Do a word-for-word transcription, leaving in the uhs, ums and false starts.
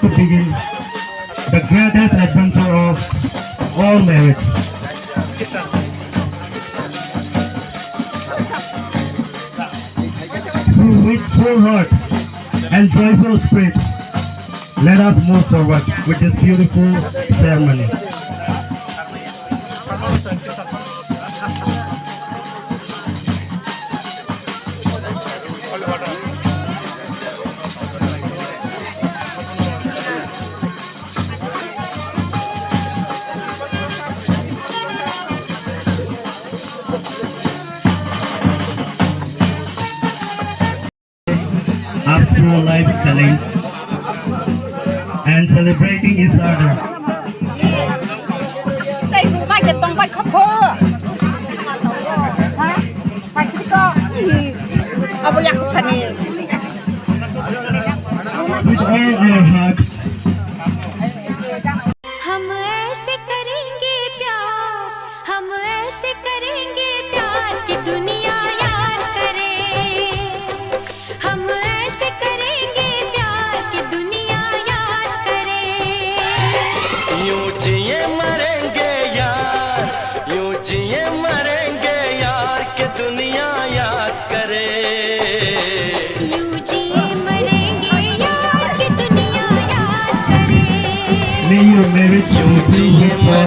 To begin the greatest adventure of all marriage. With full heart and joyful spirit, let us move forward with this beautiful ceremony. Up to life challenge and celebrating each other. Tei bubai de tongbai kho kho. Ha? Paisriko. Abo yak sani. With all our heart. हम ऐसे करेंगे प्यार, हम ऐसे करेंगे प्यार कि दुनिया याद करे। हम ऐसे करेंगे प्यार कि दुनिया याद करे। यूं जिए मरेंगे यार, यूं जिए मरेंगे यार कि दुनिया याद करे। यूं जिए मरेंगे यार कि दुनिया याद करे। May your marriage यूं continue जिए for